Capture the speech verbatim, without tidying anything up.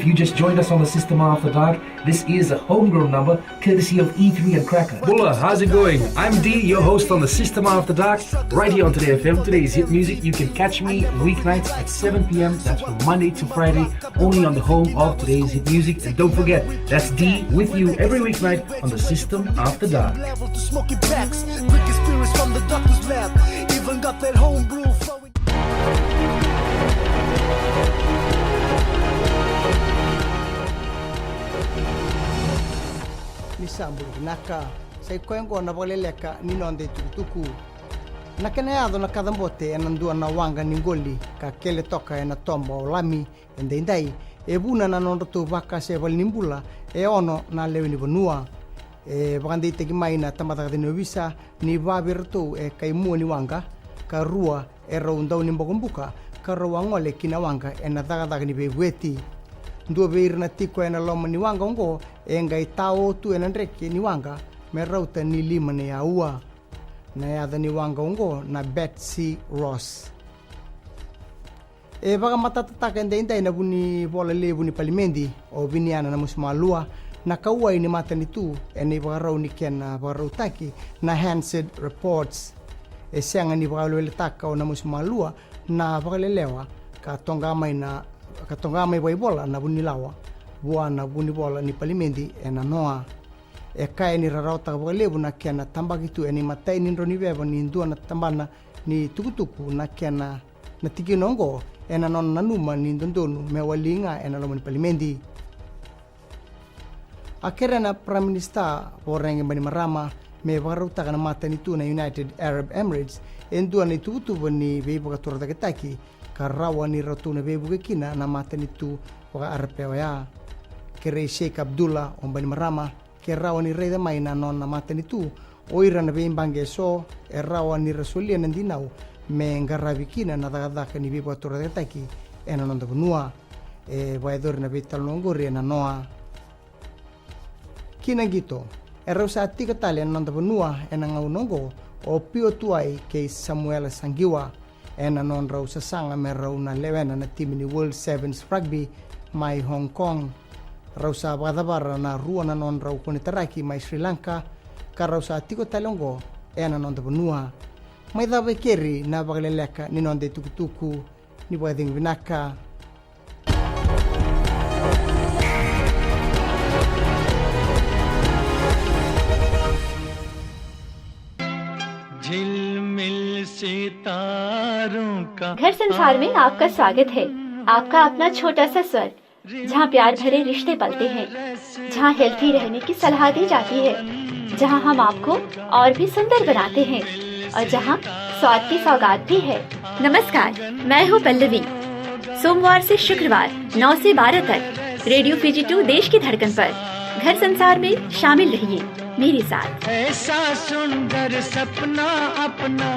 You just joined us on the System After Dark. This is a homegrown number courtesy of E three and Cracker. Bula, how's it going? I'm D, your host on the System After Dark, right here on Today F M. Today's hit music. You can catch me weeknights at seven p.m. That's from Monday to Friday, only on the home of today's hit music. And don't forget, that's D with you every weeknight on the System After Dark. Level to smoky packs, drink experience from the doctor's lab. Even got that homebrew flowing. Ni sa bula vinaka. Sa i koya oqo na vakaleleka ni noda itukutuku. Na kena yaco na kaca bote ena dua na waqa ni qoli ka kele toka ena toba o Lami edaidai, e vuna na nodratou vakaseva valenibula e ono na lewe ni vanua. E vakadeitaki mai na tabacakacaka ni ovisa ni va vei iratou e kai mua ni waqa, ka rua e rau dau ni bokobuka ka rau a gole ki na waqa ena cakacaka ni veivueti. Dua vei ira na tiko ena loma ni waqa oqo e qai tao tu ena dreke ni waqa me rauta ni lima na aua. Na yaca ni waqa oqo na Betsy Ross. E vakamatatataka edaidai na vunivola levu ni palimedi o Viniana Namusumalua na kauwai ni matanitu ena ivakarau ni kena vakarautaki na Hansard Reports. E sega ni vakaweleweletaka o Namusumalua na vakalelewa ka toqa mai na ka toqa mai vakaivola na vunilawa vua na vunivola ni palimedi e nanoa. E kaya ni rarawataka vakalevu na kena tabaki tu ena imatai ni drau ni veva ni dua na tabana ni tukutuku na kena na tikina oqo ena nona nanuma ni dodonu me wali ga ena loma ni palimedi. A kerea na Prime Minister Voreqe Bainimarama me vakarautaka na matanitu na United Arab Emirates e dua na ituvatuva ni veivakatorocaketaki ka rawa ni ratou na veivuke kina na matanitu vaka-Arape oya. Kerei Sheikh Abdullah o Bainimarama ke rawa ni raica mai na nona matanitu o ira na veibaqe eso e rawa ni ra solia na dinau me qaravi kina na cakacaka ni veivakatorocaketaki ena noda vanua. E vakayacori na veitalanoa oqori e nanoa. Ki na qito, e rau sa tiko tale ena noda vanua ena gauna oqo o Pio Tuwai kei Samuela Saqiwa ena nodrau sasaga me rau na lewena na timi ni World Sevens Rugby mai Hong Kong. Rau sa vakacavara na rua na nodrau konitaraki mai Sri Lanka ka rau sa tiko tale oqo ena noda vanua. Mai cava e keri na vakaleleka ni noda itukutuku. Ni vakacegu vinaka. झिलमिल सितारों का घर संसार में आपका स्वागत है। आपका अपना छोटा सा स्वर, जहाँ प्यार भरे रिश्ते पलते हैं, जहाँ हेल्थी रहने की सलाह दी जाती है, जहाँ हम आपको और भी सुंदर बनाते हैं और जहाँ स्वाद की सौगात भी है। नमस्कार, मैं हूँ पल्लवी। सोमवार से शुक्रवार नौ से बारह तक रेडियो फीजी टू देश की धड़कन पर घर संसार में शामिल रहिए मेरे साथ। ऐसा सुंदर सपना अपना